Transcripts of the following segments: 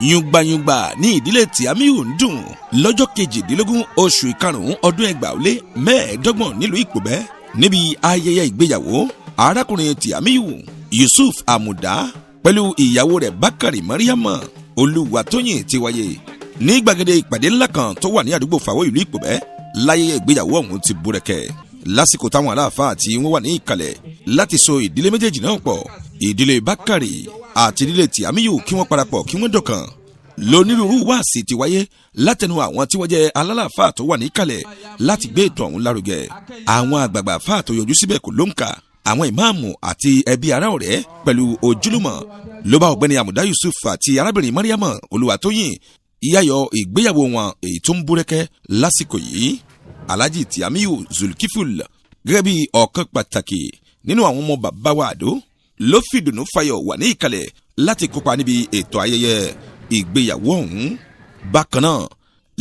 Yùngbàyùngbà ní ìdílé Tìámíhù ń dùn lọ́jọ́ 18 oṣù 5 ọdún 2025 nílùú Ìpòbẹ́, níbi ayẹyẹ ìgbéyàwó arákùnrin Tìámíhù Yusuf Àmùdá pẹ̀lú ìyàwó rẹ̀ Bákàrè Mariama Olúwatóyìn ti wáyé ní gbàgede ìpàdé ńlá kan tó wà ní àdúgbò Fàwọ́, ìlú Ìpòbẹ́. Láyẹyẹ ìgbéyàwó ọ̀hún ti búrẹ́kẹ́ lásìkò táwọn aláàfáà tí wọ́n wà ní ìkàlẹ̀ láti so ìdílé méjèèjì náà pọ̀, ìdílé Bákàrè àti ìdílé Tìámíyù, kí wọ́n parapọ̀ kí wọ́n dọ̀kan. Lónírúurú wáàsí ti wáyé látẹnu àwọn tí wọ́n jẹ́ alálàáfáà tó wà níkàlẹ̀ láti gbé ètò ọ̀hún lárugẹ. Àwọn àgbààgbà fáà tó yọjú síbẹ̀ kò ló ń kà. Àwọn ìmáàmù àti ẹbí, ará, ọ̀rẹ́ pẹ̀lú ojúlùmọ̀ ló bá ọ̀gbẹ́ni Àmùdá Yusuf àti arábìnrin Mariam Olúwatóyìn ìyáyọ ìgbéyàwó wọn èyí tó ń búrẹ́kẹ́ lásìkò yìí. Alhaji Tiamiyu Zulkiful, gẹ́gẹ́ bí ọ̀kan pàtàkì nínú àwọn ọmọ bàbá wa àdó, ló fìdùnnú fayọ̀ wà ní ìkàlẹ̀ láti kópa níbi ètò ayẹyẹ ìgbéyàwó ọ̀hún. Bákan náà,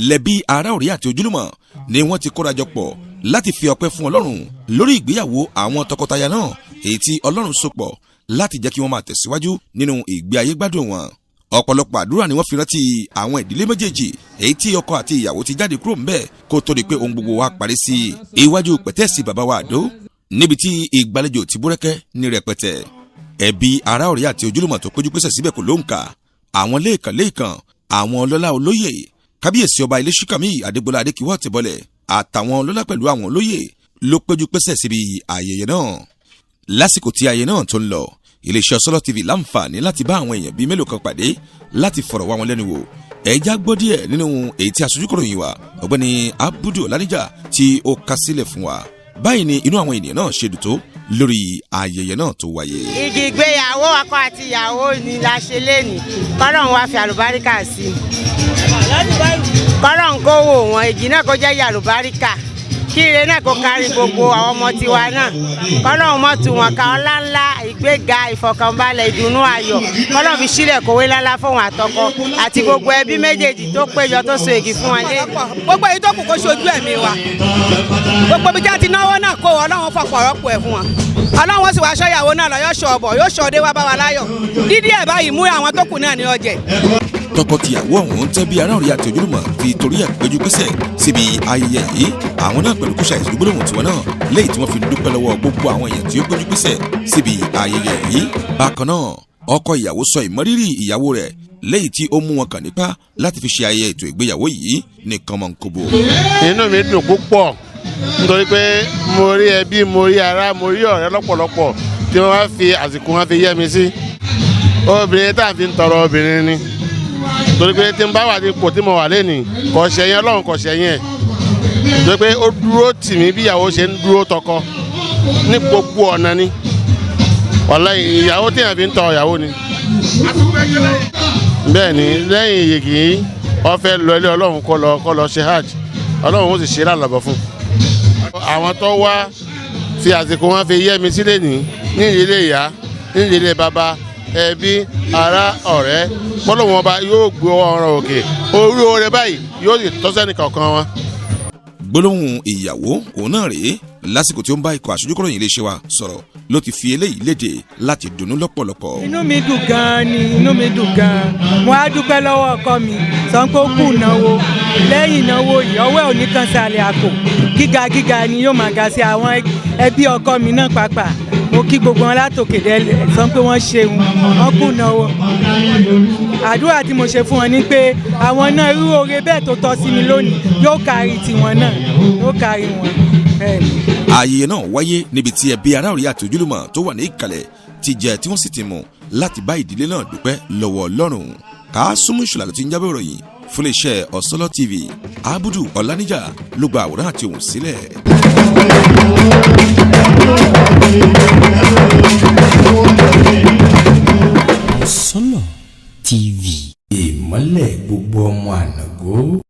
lẹ́bí, ará, ọ̀rẹ́ àti ojúlùmọ̀ ni wọ́n ti kórajọ pọ̀ láti fi ọpẹ́ fún Ọlọ́run lórí ìgbéyàwó àwọn tọkọtaya náà, èyí tí Ọlọ́run so pọ̀ láti jẹ́ kí wọ́n máa tẹ̀síwájú nínú ìgbé ayé gbádùn wọn. Ọ̀pọ̀lọpọ̀ àdúrà ni wọ́n fi rántí àwọn ìdílé méjèèjì èyí tí ọkọ àti ìyàwó ti jáde kúrò ńbẹ̀, kó tó di pé ohun gbogbo wa parí sí iwájú pẹ̀tẹ́ẹ̀sì bàbá wa àdó, níbi tí ìgbàlejò ti búrẹ́kẹ́ ní rẹpẹtẹ. Ẹbí, ará, ọ̀rẹ́ àti ojúlùmọ̀ tó péjú pésẹ̀ síbẹ̀ kò lóǹkà. Àwọn lẹ́ẹ̀kan lẹ́ẹ̀kan, àwọn ọlọ́lá olóyè, kábíyèsí ọba Iléṣùkàmí Adégbọlá Adékíwọ́ Tìbọlẹ̀ àtàwọn ọlọ́lá pẹ̀lú àwọn olóyè ló péjú pésẹ̀ síbi ayẹyẹ náà. Lásìkò tí ayẹyẹ náà tó ń lọ, iléeṣẹ́ Ọ̀sọ́lọ́ TV láǹfààní láti bá àwọn èèyàn bíi mélòó kan pàdé láti fọ̀rọ̀ wá wọn lẹ́nu wò. Ẹ já gbọ́ díẹ̀ nínú èyí tí aṣojúkọ̀ròyìn wa, ọ̀gbẹ́ni Abudu Ọ̀lànìjà, tí ó kà sílẹ̀ fún wa. Báyìí ni inú àwọn ènìyàn náà ṣe dùn tó lórí ayẹyẹ náà tó wáyé. Igi ìgbéyàwó ọkọ àti ìyàwó ni la ṣe lénìí. Kọ́lọ́run wá fi àlùbáríkà sí i, kọ́lọ́run kó wò wọ́n, igi náà kó jẹ́ àlùbáríkà, kí ire náà kó kárí gbogbo àwọn ọmọ tiwa náà. Kọ́lọ́run mọ́ tu wọn ká, ọlá ńlá, ìgbéga, ìfọ̀kànbalẹ̀, ìdùnnú, ayọ̀, kọ́lọ́run fi sílẹ̀ kówé ńláńlá fún wọn àtọkọ àti gbogbo ẹbí méjèèjì tó péjọ tó so igi fún wọn lé. Gbogbo èyí tó kù kó ṣojú ẹ̀mí wa. Gbogbo ibi tí a ti náwó náà kó, Ọlọ́run fọ̀pọ̀ rọ́pò ẹ̀ fún wọn. Ọlọ́run sì wá aṣọ ìyàwó náà lọ, yóò ṣọ ọbọ̀, yóò ṣọ ọdẹ wá bá wa láyọ̀. Dídí ẹ̀ báyìí mú àwọn tó kù náà ní ọjẹ́. Tọkọtìyàwó ọ̀hún tẹ́ bí ará, ọ̀rẹ́ àti ojúlùmọ̀ fi torí ẹ̀ péjú pésẹ̀ síbi ayẹyẹ yìí. Àwọn náà pẹ̀lú kúṣà ìṣèdúgbòlòhùn tiwọn náà léyìí tí wọ́n fi dúpẹ́ lọ́wọ́ gbogbo àwọn èèyàn tí ó péjú pésẹ̀ síbi ayẹyẹ yìí. Bákan náà, ọkọ ìyàwó sọ ìmọrírì ìyàwó rẹ̀ léyìí tí ó mú wọn kàn nípa láti fi ṣe ayẹyẹ ètò ìgbéyàwó yìí ní kànmọ́nkóbó. Inú mi dùn púpọ̀ nítorí pé mo rí ẹbí, mo rí ará, mo rí ọ̀rẹ́ lọ́pọ̀lọpọ̀ tí wọ́n wá fi àsìkò wọn fi yẹ́ mi sí. Obìnrin tá à ń fi ń tọrọ obìnrin ni, torí pé tí n bá wà ní ipò tí mo wà lẹ́nìí, kò ṣẹ̀yìn Ọlọ́run, kò ṣẹ̀yìn ẹ̀, torí pé ó dúró tì mí bí ìyàwó ṣe ń dúró tọkọ ní gbogbo ọ̀nà ni. Wàláhì, ìyàwó tí èèyàn fi ń tọrọ ìyàwó ni. Bẹ́ẹ̀ ni, lẹ́yìn ìyèkì yìí, wọ́n fẹ́ lọ ilé Ọlọ́run, kó lọ ṣe hajj. Ọlọ́run ó sì ṣe lálọ́bọ̀ fún àwọn tó wá fi àsìkò wọn fi yẹ́ mi sílẹ̀ ní ìdílé ìyá, ní ìdílé bàbá, ẹbí, ará, ọ̀rẹ́. Bọ́lọ́wọ́n ọba yóò gbé ọ̀rọ̀ òkè orí oore báyìí, yóò sì tọ́sẹ́nì kọ̀ọ̀kan wọn. Gbólóhùn ìyàwó òun náà rèé lásìkò tí ó ń bá ikọ̀ aṣojúkọ̀ròyìn iléeṣẹ́ wa sọ̀rọ̀, ló ti fi eléyìí léde láti dunnú lọ́pọ̀lọpọ̀. Inú mi dùn gan-an ni, inú mi dùn gan-an. Mo á dúpẹ́ lọ́wọ́ ọkọ mi, sọ pé ó kù náwó. Lẹ́yìn ìnáwó yìí, ọwọ́ ẹ̀ ò ní kan sàlẹ̀ àpò. Gíga gíga ni yóò máa ga sí. Àwọn ẹbí ọkọ mi náà pàápàá, mo kí gbogbo wọn látòkè délẹ̀, sọ pé wọ́n ṣeun, wọ́n kù náwó. Àdúrà tí mo ṣe fún wọn ni pé àwọn náà, irú oore bẹ́ẹ̀ tó tọ́ sí mi lónìí, yóò kárí tiwọn náà, yóò kárí wọn bẹ́ẹ̀ ni. Ayẹyẹ náà wáyé níbi tí ẹbí, ará, ọ̀rẹ́ àti ojúlùmọ̀ tó wà ní ìkàlẹ̀ ti jẹ tí wọ́n sì ti mú láti bá ìdílé náà dúpẹ́ lọ́wọ́ Ọlọ́run. Kásùmù Ìṣọ̀lá ló ti ń jábọ̀ ìròyìn fún iléeṣẹ́ Ọ̀sọ́lọ́ TV. Abudu Ọ̀làníjà ló gba àwòrán àti ohùn sílẹ̀. Ọ̀sọ́lọ̀ TV, ìmọ́lẹ̀ gbogbo ọmọ ànàgó.